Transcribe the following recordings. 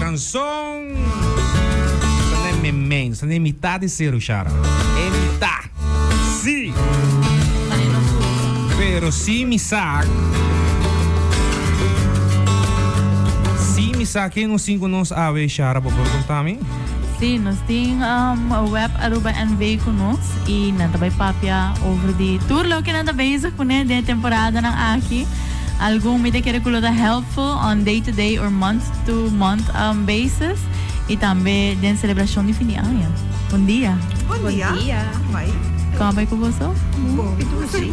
Djaranson. Nos ta den memey, nos ta den mitad di seru, Shara. E mitad. Si. Pero si mi sa. Si mi sa ken nos tin ku nos awe, Shara, bo por konta mi? Si, nos tin Web Aruba NV ku nos i nan ta bai papia over di tur loke nan ta bezig kuné den e temporadanan aki. Algun mi ta kere ku lo ta helpful on day to day or month to month basis i tambe den selebrashon di fin di aña. Bon dia. Bon dia. Bai. Kon a bai ku boso? Bon. Dushi.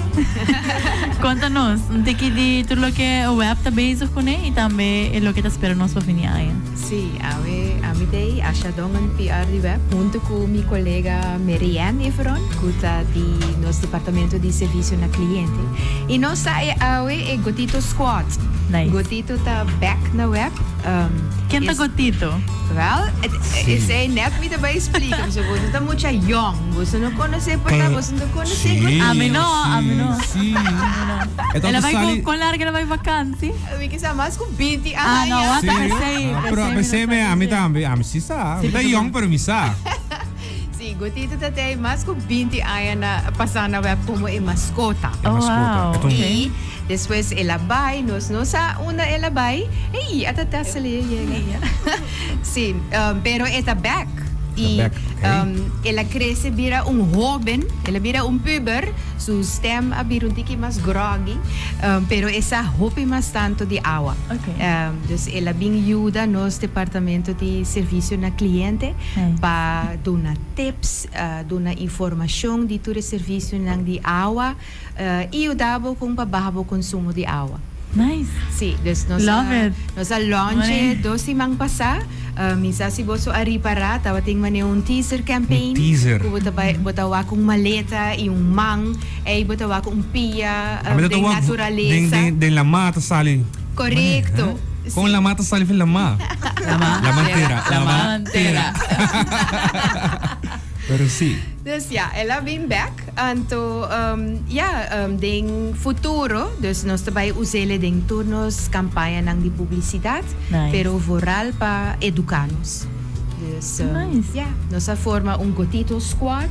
Konta nos un tiki di tur loke web ta bezig kuné i tambe e loke ta spera nos pa fin di aña. Sí, awe ami ta ei Asha Dongen, PR di web, hunto ku mi kolega Marianne Everon, ku ta di nos departamento di servisio na kliente. I nos ta e awe e Gotito Squad. Nice. Gotito ta bek na web. Ken ta Gotito? Wel, esei net mi ta bai splika, pasobra boso ta mucha yong, boso no konosé por ta, boso no konosé Gotito. Ami no, ami no. Sí, sí. El a bai ku, kon larga el a bai vakansi? Mi kisa mas ku binti Ah, no, aña. wak Sí, pesei, ah, pero pesei mi pesei no me, sa ami si. tambe, ami si sa. Sí, Mi ta pasobra- yong pero mi sa. Sí, Gotito ta tei mas ku binti aña na pasá na web komo e maskota. E Oh, maskota. wow. E ta un- I despues el a bai, nos no sa unda el a bai. Ey, ata Tessely a yega. Sí, pero e ta bek. I bek, ok. el a krese bira un hóben, el a bira un puber, su stem a bira un tiki mas groggy, pero e sa hopi mas tantu di awa. Ok. Dus el a bin yuda nos departamento di servisio na kliente Nice. pa duna tips, duna informashon di tur e servisionan di awa i yuda bo kon pa baha bo konsumo di awa. Nice. Sí, dus nos Love a it. nos a launch e dos siman pasá. Mi sa si boso a ripará, tabatin manera un teaser campaign. Un teaser. Ku bo ta bai, bo ta wak un maleta i un man, ei bo ta wak un pia A mi ta den wak den, naturalesa. den, den lamá ta sali. Korekto. Manera, Kon lamá ta sali for lamá? Lamá. Lamantera. Lamantera. Pero sí. Dus ya, el a bin bek. Anto, ya, den futuro, dus nos ta bai us'ele den tur nos kampañanan di publisidat, Nice. pero vooral pa eduká nos. Dus, Nice. ya, nos a forma un Gotito Squad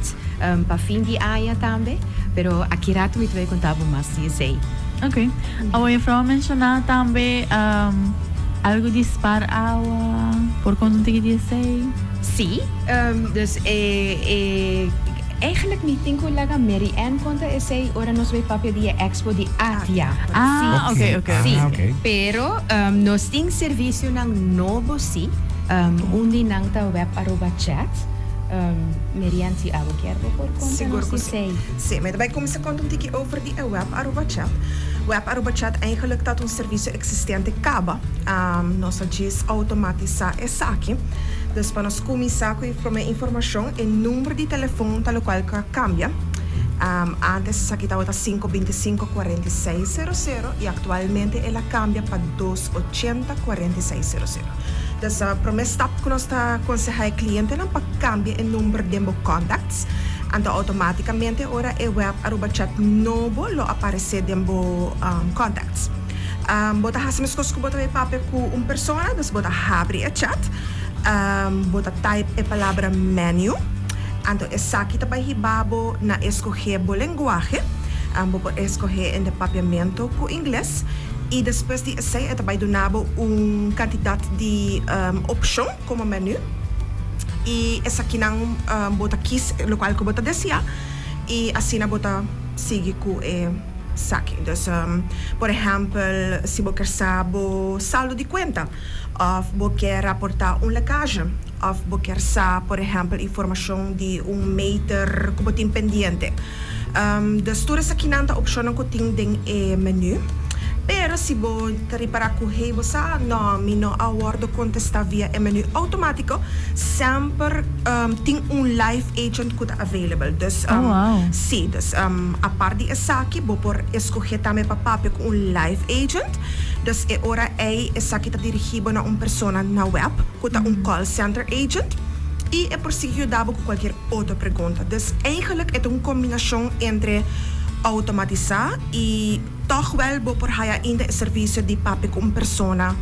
pa fin di aña tambe, pero aki rato mi ta bai konta bo mas di esei. Ok. Awo juffrouw a menshoná tambe algu di spar awa, por konta un tiki di esei? Sí, dus e, e. Eigenlijk mi tin cu laga Mary Ann conta esey ora nos bay papia di e expo di Atia. Ah, ok, ok, ok. Sí, ok. pero nos tin servicionan nobo sí. Un di nan ta web aruba chat. Mary Ann, si abo kier bo por conta Sigur nos cu sí. esey. Sí, mi ta bay cuminsa conta un tiki over di e web aruba chat. Web aruba chat eigenlijk ta un servicio existente caba. Nos a djis automatisa esaki. Dus pa nos cuminsa cu e prome informacion, E number di telefon ta locual cu a cambia. Antes esaki tabata sinku bintisinko kuarenta i seis sero sero y actualmente el a cambia pa dos ochenta kuarenta i seis sero sero. Dus prome stap cu nos ta conseha e clientenan pa cambia e number den bo contacts, anto automaticamente ora e web Aruba Chat nobo lo aparece den bo contacts. Bo ta haci mescos cu bo ta bay papia cu un persona, dus bo ta habri e chat. Bo ta type e palabra menu, anto esaki ta bai hiba bo na escoge bo lenguahe. Bo por escoge entre Papiamento cu Ingles y despues di esey e ta bai duna bo un cantidad di opcion como menu y esakinan bo ta kies locual cu bo ta desea y asina bo ta sigui cu e saki. Dus por ehempel si bo kier sa bo saldo di cuenta. Òf bo ke raportá un lekazje. Òf bo kier sa, por ehèmpel, informashon di un meter ku bo tin pendiente. Dus tur esakinan ta opshonnan ku tin den e menú. Pero si bo ta ripará ku hey bo sa, no, mi no a wòrdu kontestá via e menú outomátiko, semper tin un live agent ku ta available. Dus, Oh, wow. sí, dus apart di esaki bo por eskohé tambe pa papia ku un live agent. Dus e ora ei esaki ta dirigí bo na un persona na web ku ta un call center agent i e por sigui yuda bo ku kualkier otro pregunta. Dus eigenlijk e ta un kombinashon entre outomatisá i tòg wèl bo por haya ainda e servisio di papia ku un persona.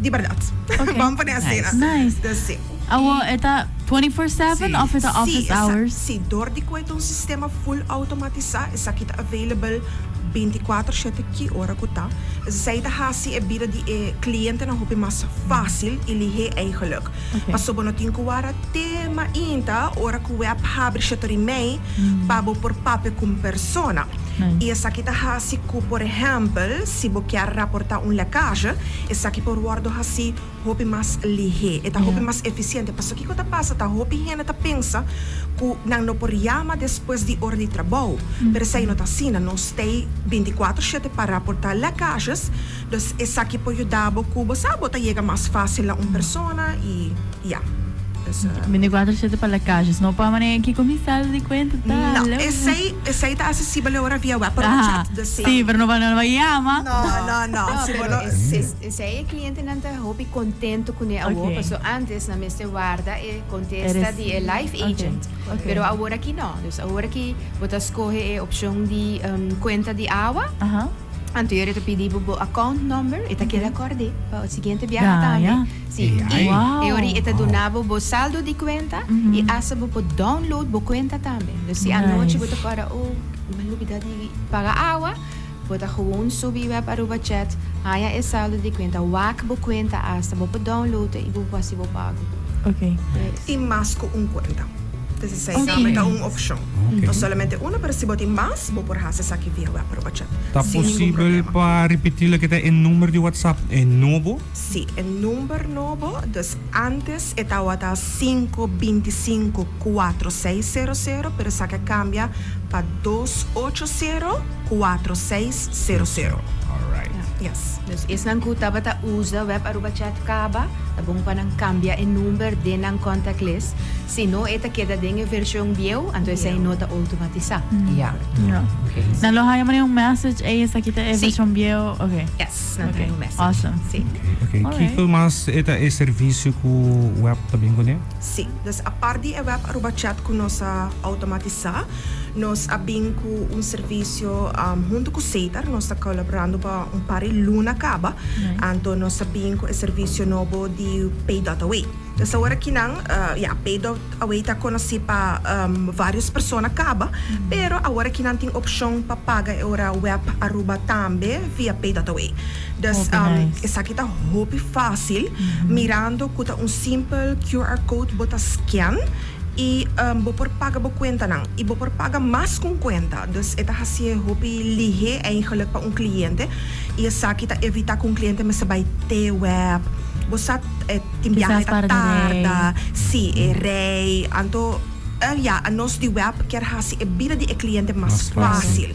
Di berdad. Ok. Ban pone asina. Nice. Dus si. Awo e ta 24/7 of e ta office hours? Si, door di cu e ta un sistema full automatisa, esaki ta available 24 shete ki ora cu ta. Esey ta haci e bida di e clientenan hopi mas facil y lihe eigenlijk. Paso bo no tin cu wara te mainta ora cu web habri shete ori mei pa bo por papia cu un persona. Y esaki ta haci cu, por ehempel, si bo kier raporta un lekkage, esaki por wordo haci hopi mas lihé, e ta hopi mas eficiente. Paso kiko ta pasa ta hopi hende ta pensa cu nan no por yama despues di ora di trabou, pero esey no ta asina. Nos tey 24 shete pa raporta lekkages, dus esaki por yuda bo cu bo sa bo ta yega mas facil na un persona y ya. Dus. 24 shete pa lekkages, no pa manera kiko mi saldo di cuenta ta. No, esey esey ta accesibel e ora via web por chat, dus si. Sí, pero no pa nan yama. No, no, no, si bo no. Esei e clientenan ta hopi contento cune awor, paso antes nan mester warda e contesta di e live agent. Pero awor aki no. Dus awor aki bo ta scoge e opcion di cuenta di awa, anto yori ta pidi bo bo account number, e ta keda corde pa e siguiente biaha tambe. Si, y e ori e ta duna bo bo saldo di cuenta y hasta bo por download bo cuenta tambe. Dus si anochi bo ta corda, oh, mi a lubida di paga awa, Bo ta gewoon subi web Aruba Chat, haña e saldo di cuenta, wak bo cuenta hasta bo por download e y bo por haci bo pago. Ok. Tin mas cu un cuenta. Entonces esey tambe ta un opcion. No solamente uno, pero si bo tin mas, bo por haci esaki via web Aruba Chat. Ta Sin ningun posibel problema. pa ripiti loke ta e number di WhatsApp e nobo? Si, e number nobo, dus antes e tawata 5 25 4600, pero esaki a cambia pa 280 4600. Alright. Yes. Dus esnan ku tabata usa Web Aruba Chat kaba, ta bon pa nan kambia e number den nan contact list. Si no e ta keda den e vershon bieu, anto esei no ta outomatisá. Ja. Ja. Oké. Nan lo haya manera un message, ey esaki ta e Sí. vershon bieu. Oké. Yes, nan ta Oké. haya un message. Awesome. Sí. Oké, oké. Alright. Kiko mas e ta e servisio ku web ta bin kuné? Sí, dus apart di e web Aruba Chat ku nos a outomatisá, nos a bin ku un servisio huntu ku Setar, nos ta kolaborando pa un par di luna kaba, anto nos a bin ku e servisio nobo di Pay dot Away. Dus awor akinan, ya, Pay dot Away ta konosí pa vários persona kaba, pero awor akinan tin opshon pa paga e ora web Aruba tambe via Pay dot Away. Dus esaki ta hopi fácil mirando ku ta un simpel QR code bo ta scan i bo por paga bo kuentanan i bo por paga mas ku un kuenta. Dus e ta hasié hopi lihé eigenlijk pa un kliente i esaki ta evitá ku un kliente mester bai te web. Bo sa tin biaha e ta tarda, si e rei anto ya nos di web kier hasi e bida di e kliente mas fácil.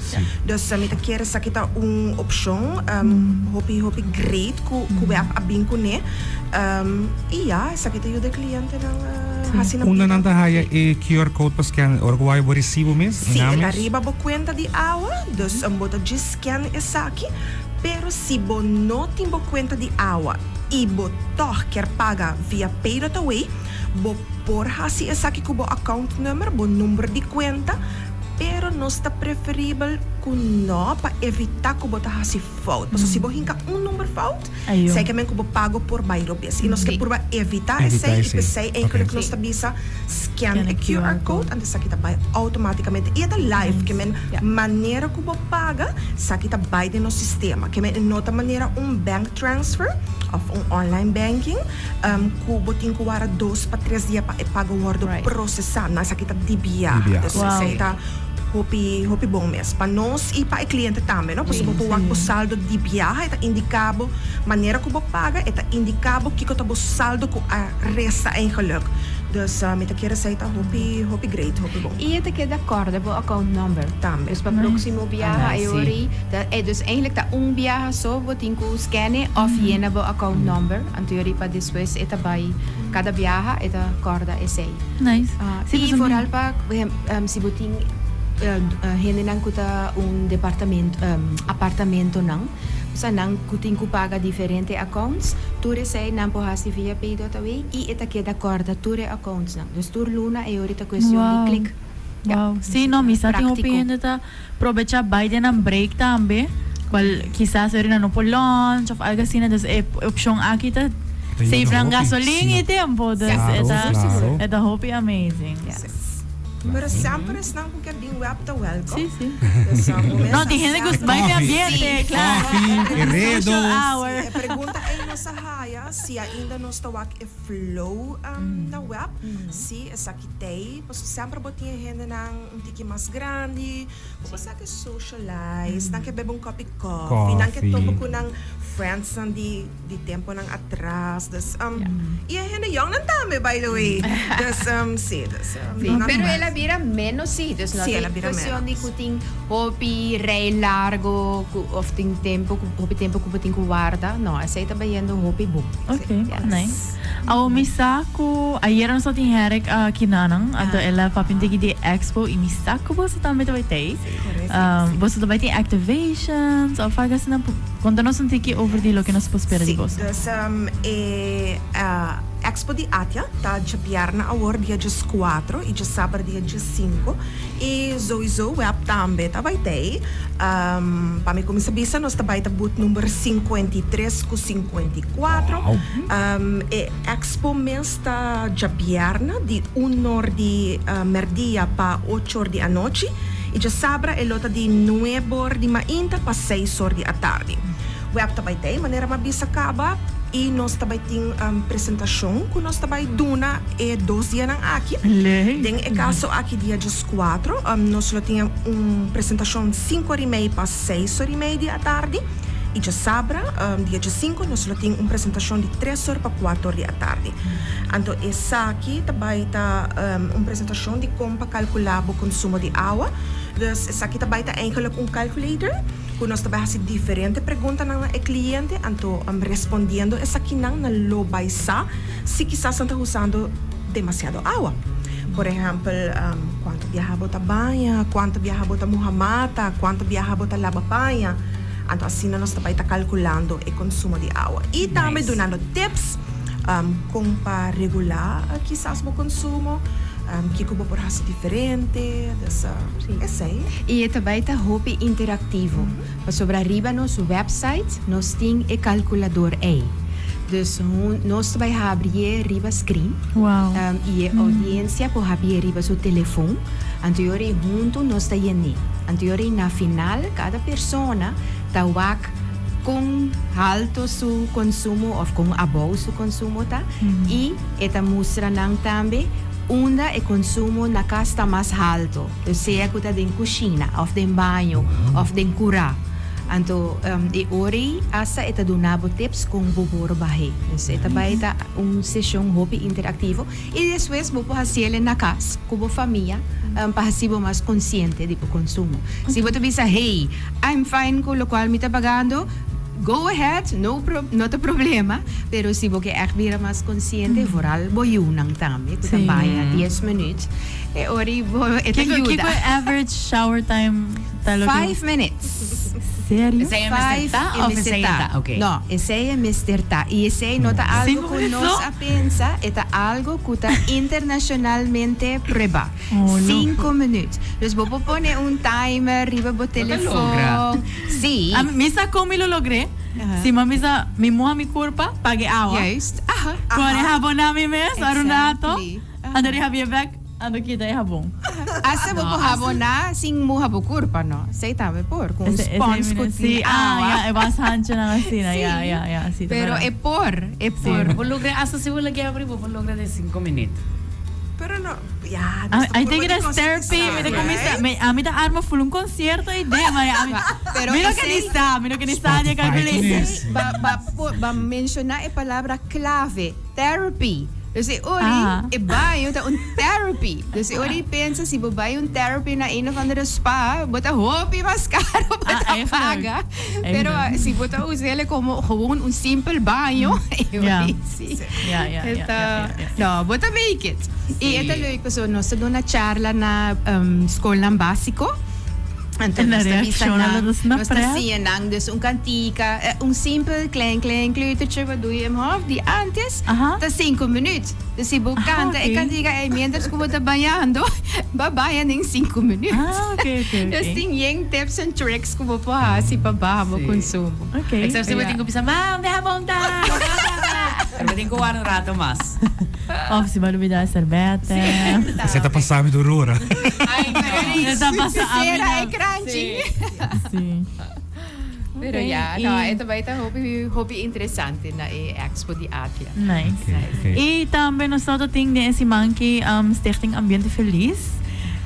Dus mi ta kere esaki ta un opshon hopi hopi great ku ku web a bin kuné. I ya, esaki ta yuda e klientenan hasi nan Unda bida. nan ta haya e QR code pa scan ora ku bo haya bo resibo mes? Si, Nan e ta mes? riba bo kuenta di awa, dus bo ta djis scan esaki. Pero si bo no tin bo kuenta di awa i bo tòg kier paga via Pay.away, bo por hasi esaki ku bo account number, bo number di kuenta, Pero nos ta preferibel ku no pa evitá ku bo ta hasi fout. Pasobra si bo hinka un number fout, esei ke men ku bo pago por bai robes. I nos ke purba evitá esei i p'esei eigenlijk nos ta bisa scan e QR code, anto esaki ta bai outomátikamente. I e ta live, ke men manera ku bo paga, esaki ta bai den nos sistema. Ke men e no ta manera un bank transfer òf un online banking. Ku bo tin ku wara dos pa tres dia pa e pago wòrdu prosesá. No, esaki ta di bia. Dus esei ta hopi, hopi bon mes pa nos i pa e kliente tambe, no? Pasobra bo por wak bo saldo di biaha, e ta indiká bo manera ku bo paga, e ta indiká bo kiko ta bo saldo ku a resta eigenlik. Dus mi ta kere esei ta hopi, hopi great, hopi bon. I e ta keda kòrda bo account number. Tambe. Dus pa próksimo biaha e ora ei ta, dus eigenlik ta un biaha so bo tin ku scan'e òf yena bo account number. Anto yori pa despues e ta bai kada biaha e ta korda esei. Nice. Si I vooral pa si bo tin hendenan ku ta un departamento apartamentonan osea nan ku tin ku paga diferente accounts tur esei nan por hasi via Pay.away i e ta keda korda tur e accountsnan. Dus tur luna e yori ta kuestion di klik. Wow. Si no mi sa tin hopi hende ta probecha bai den nan break tambe. Cual kisas ora nan no por lunch of algo asina, dus e opcion aki ta save nan gasolin y tempo. Dus e ta e ta hopi amazing. Pero semper esnan cu ke bin web ta welcome. Si, si. No, tin hende cu bai den ambiente, claro. Coffee, heredo. Social hour. E pregunta ey nos a haya si ainda nos ta wak e flow na web. Si, esaki t'ey. Pasobra semper bo tin e hendenan un tiki mas grandi. Bo sa ke socialize, nan ke bebe un kopi koffie, nan ke topa ku nan friendsnan di di temponan atras. Dus i e hende yongnan tambe by the way. Dus si, dus nan Pero el a bira menos si, dus no tin cuestion di ku tin hopi rij largo ku of tin tempo ku hopi tempo ku bo tin ku warda. No, esei ta bayendo hopi bon. Ok, nice. Awo mi sa ku ayera nos tabatin Herrick aki nanan, anto el a papia un tiki di e expo i mi sa ku boso tambe ta bai tei. Boso ta bai tin activations of algo asina? Konta nos un tiki over di loke nos por spera di boso. Sí, dus e expo di Atia ta djabièrnè awor dia dieskuatro i djasaber dia diesinku i souiso web tambe ta bai tei. Pa mi kuminsá bisa nos ta bai ta booth number 53 ku 54. E expo mes ta djabièrnè di un or di mèrdia pa ocho or di anochi i djasabra e lo ta di nuebe or di mainta pa seis or di atardi. Web ta bai tei manera m'a bisa kaba i nos ta bai tin presentashon ku nos ta bai duna e dos dianan aki. Den e kaso aki dia djeskuatro nos lo tin un presentashon sinku or i mei pa seis or i mei di atardi i djasabra dia djesinku nos lo tin un presentashon di tres or pa kuater or di atardi. Anto esaki ta bai ta un presentashon di kon pa kalkulá bo konsumo di awa. Dus esaki ta bai ta eigenlijk un calculator ku nos ta bai hasi diferente preguntanan na e kliente anto respondiendo esakinan nan lo bai sa si kisas nan ta usando demasiado awa. Por ehèmpel, kuantu biaha bo ta baña, kuantu biaha bo ta muha mata, kuantu biaha bo ta laba paña. Anto asina nos ta bai ta kalkulando e konsumo di awa. I tambe dunando tips kon pa regulá kisas bo konsumo, kiko bo por hasi diferente, dus esei. I e ta bai ta hopi interaktivo, pasobra riba nos wèpsait nos tin e kalkulador ei. Dus nos ta bai habrié riba screen i e oudiensia por habrié riba su telefon. Anto yora ei huntu nos ta yen'é. Anto yora ei na final kada persona ta wak kon halto su konsumo òf kon abou su konsumo ta i e ta mustra nan tambe unda e konsumo na kas ta mas halto. Dus sea ku ta den kushina òf den baño òf den kurá. Anto e ora ei asta e ta duna bo tips kon bo por bah'é. Dus e ta bai ta un seshon hopi interaktivo i despues bo por hasiel na kas ku bo famia pa hasi bo mas konsiente di bo konsumo. Si bo ta bisa hey, I'm fine ku lokual mi ta pagando, go ahead, no no ta problema, pero si bo ke ègt bira mas konsiente vooral bo yunan tambe ku ta baña dies minuut e ora ei bo e ta yuda. Kiko e average shower time ta loke? Five minutes. Serio? Esei e mester ta of esei e ta? Ok. No, esei e mester ta. I esei no ta algo ku nos a pensa, e ta algo ku ta internashonalmente pruebá. Sinku minuut. Dus bo por pone un timer riba bo telefon. Sí. Ami, mi sa kon mi lo logr'é. Si mi a bisa mi muha mi kurpa, pag'e awa. Juist. Aha. Pone haboná mi mes ora un rato. Exactly. Anto di habié bèk. Anto kita e habon. Hasta bo por haboná sin muha bo kurpa, no? Esei tambe por, ku un spons ku tin awa. Ah, ya, e bas hanchanan asina, ya, ya, ya, si ta Pero berdad. e por, e por. Bo logra, hasta si bo laga abri, bo por logra den sinku minuut. Pero no, ya, nos ta I think purba it di is therapy, mi ta concientisa, cuminsa, right? mi, ami ta arma full un concierto ei den, ma ami, Pero mi no ke ni esei- sa, mi no ke ni sa di e Spotify calculation. kunes. Ba, ba, ba menciona e palabra clave, therapy. Dus e ori e baño ta un therapy. Dus e ori pensa si bo bai un therapy na een of andere spa, bo ta hopi mas caro bo ta paga. Pero si bo ta us'ele como gewoon un simpel baño, e ori si. E ta, no, bo ta make it. I e ta leuk pasobra nos ta duna charla na skolnan basico. Anto nos ta bisa nan, nos ta siña nan dus un kantika, un simpel klein klein kleutertje, wat doe je im hof, di antes ta sinku minuut. Dus si bo kanta e kantika ei mientras ku bo ta bañando, bo a baña den sinku minuut. Dus tin yen tips en tricks ku bo por hasi pa baha bo konsumo. Except si bo tin ku bisa, Mam, deha bon ta! Pero bo tin ku warda un rato mas. Of si bo a lubida e serbete. Esei ta pasa mi tur ora. E ta pasa ami Sera e kranchi. Si. Pero ya, no, e ta bai ta hopi, hopi interesante na e expo di Atia. Nice. I tambe nos tabata tin den e siman ki Stichting Ambiente Feliz.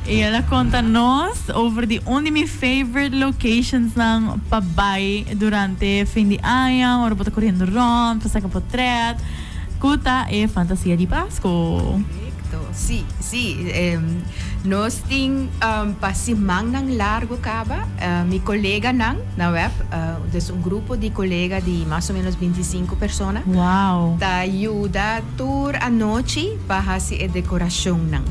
I el a konta nos over di un di mi favorite locationsnan pa bai durante fin di aña, ora bo ta koriendo rond pa saka potret. Ku ta e fantasia di Pasku? Korekto. Sí, sí. Nos tin pa simannan largu kaba mi koleganan na web, dus un grupo di kolega di mas o menos bintisinku persona, Wow. ta yuda tur anochi pa hasi e dekorashonnan.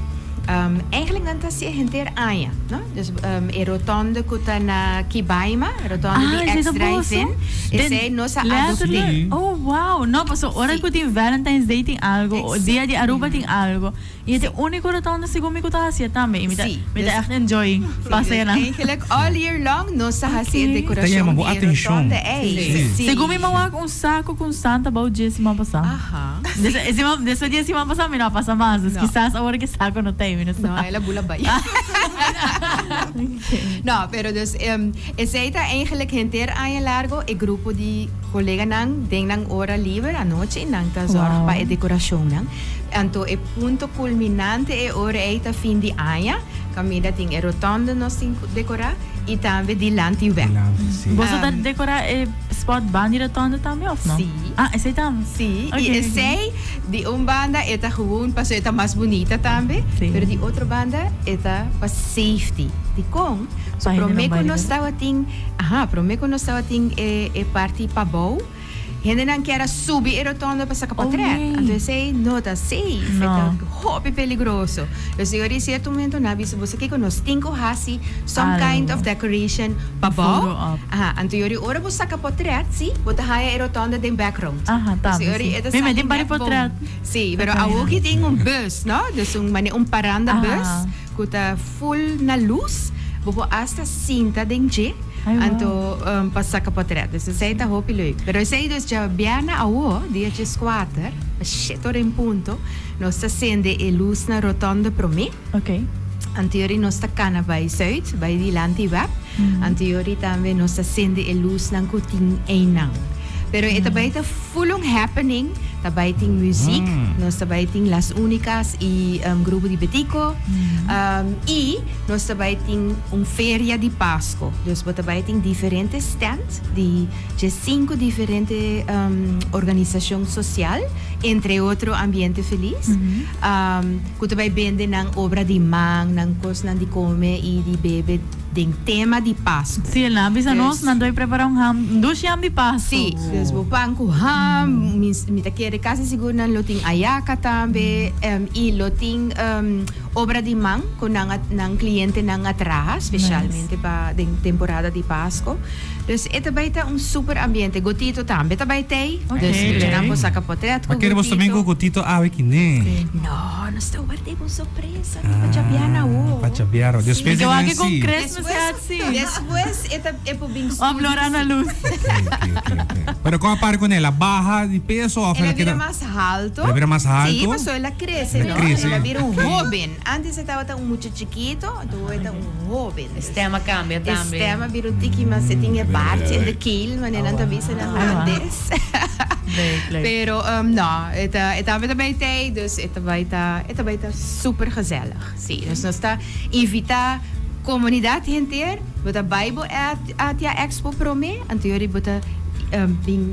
Eigenlijk nan ta hasi e henter aña, no? Dus e rotonde ku ta na Kibaima, rotonde di Ah, esei ta ex-drive-in, boso? esei nos a adopt'é. Letterlijk? Oh, wow. No, pasobra ora Sí. ku tin Valentine's Day tin algo, o Dia di Aruba tin algo. I e ta e Sí. úniko rotonde segun mi ku ta hasié tambe. I mi ta Sí, mi ta dus ègt enjoy Sí, pasa dus einan. eigenlijk all year long nos ta hasi e Oké. Ta dekorashon yama di bo e atenshon. rotonde ei. Sí. Sí. Segun mi m'a wak un saco cu un santa bou dje siman pasá. Aha. Des e siman despues di e siman pasá mi no a pasa mas. Dus No. kisas awor ke saco no ta ei, mi no sa. No, el a bula bai. No, pero dus esei ta eigenlijk henter aña largo e grupo di coleganan den nan ora liber anochi nan ta zorg Wow. pa e decoracionnan. Anto e punto culminante e ora ei ta fin di aña, caminda tin e rotonde nos tin cu decora y tambe dilanti web. Dilanti, si. Boso ta decora e spot banda di rotonde tambe of no? Sí. Ah, esei tambe? Sí, Ok, y ok. esei di un banda e ta gewoon pasobra e ta mas bunita tambe, Sí. pero di otro banda e ta pa safety. Dikon? So Pa hende prome no ku bai nos riba. tabatin, aha, prome ku nos tabatin e e parti pabou, Hendenan kier a subi e rotonda pa saca Oh, potret. nee. Anto esey no ta safe. No. E ta hopi peligroso. Dus di ora cierto momento nan a bisa boso kico nos tin cu haci some Algo. kind of decoration pa Photo bou. op. Aha, anto yori ora bo saca potret, si, bo ta haya e rotonda den background. Aha, Dus tambe, di ora si. e ta Mi sali meti un par di net bon. potret. Si, pero Ta awo fijn. ki tin un bus, no? Dus un mane un paranda Aha. bus cu ta full na luz. Bo por hasta sinta den dje. Ai, wow. Anto pa saca potret. Dus esey ta hopi leuk. Pero esey dus djabièrnè awo, dia djeskuater, pa shete ora en punto, nos ta sende e luz na rotonde promé. Ok. Anto yori nos ta cana bay zuid, bay dilanti web. Anto yori tambe nos ta sende e luznan cu tin eynan. Pero e ta bay ta full un happening, ta bay tin muziek, nos ta bay tin Las Unicas y grupo di Betico. Y nos ta bay tin un feria di Pasco. Dus bo ta bay tin diferente stand di djesinku diferente organisacion social, entre otro Ambiente Feliz, cu ta bay bende nan obra di man, nan cosnan di come y di bebe den tema di Pasco. Sí, el a bisa nos, Dus nan ta bay prepara un ham, un dushi ham di Pasco. Sí, dus bo pan cu ham, mi, mi ta kere casi sigur nan lo tin ayaca tambe, y lo tin Obra di man ku nan a nan klientenan a traha spesialmente pa den temporada di Pasko. Dus e ta bai ta un super ambiente. Gotito tambe ta bai tei. Dus muchanan por saka potret ku Ma kere bo tambe ku Gotito. Gotito awe kiné? No, nos ta ward'é ku sorpresa pa chabiar awo. Pa chabiar awo. Despues Yo di aki ku Nancy. Christmas hat si. Despues e ta e por bin Of studio Lorana si. Luz. Ok, ok, ok. Pero kon a pari kuné? El a baha di peso of El el a a bira keda? mas halto. El a bira mas halto? Sí, pasobra el a crece, El a no? crece. El a bira un hoben. Antes e tabata un mucha chikito, anto awor e ta un hoben. E stem a cambia tambe. E stem a bira un tiki mas, e tin e baard in de keel, manera nan ta bisa na Hulandes. Leuk, leuk. Pero no, e ta e tambe ta bay tey, dus e ta bay ta e ta bay ta super gezellig. Sí, dus nos ta invita comunidad henter, bo ta bay bo Atia Expo prome, anto yori bo ta bin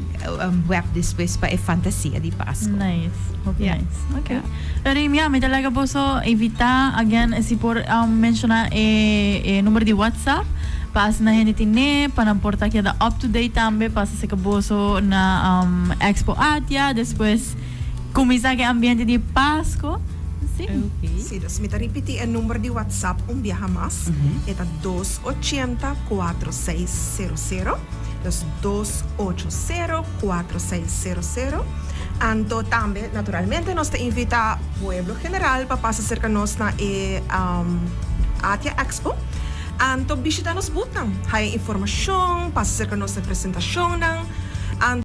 web despues pa e fantasia di Pasco. Nice, hopi Ja. nice. Ok. Ja. Pero ya, mi ta laga boso invita again si por menciona e e number di WhatsApp pa asina hende tine pa nan por ta keda up to date tambe pa asina seka boso na Expo Atia despues cuminsa ke ambiente di Pasco. Si. Si, dus mi ta ripití e number di WhatsApp un biaha mas. E ta 280 4600. Dus 280 4600. Anto tambe, naturalmente, nos ta invitá pueblo general pa pasa serka nos na e ATIA Expo. Anto bishitá nos boothnan, haya informashon, pasa serka nos na presentashonnan.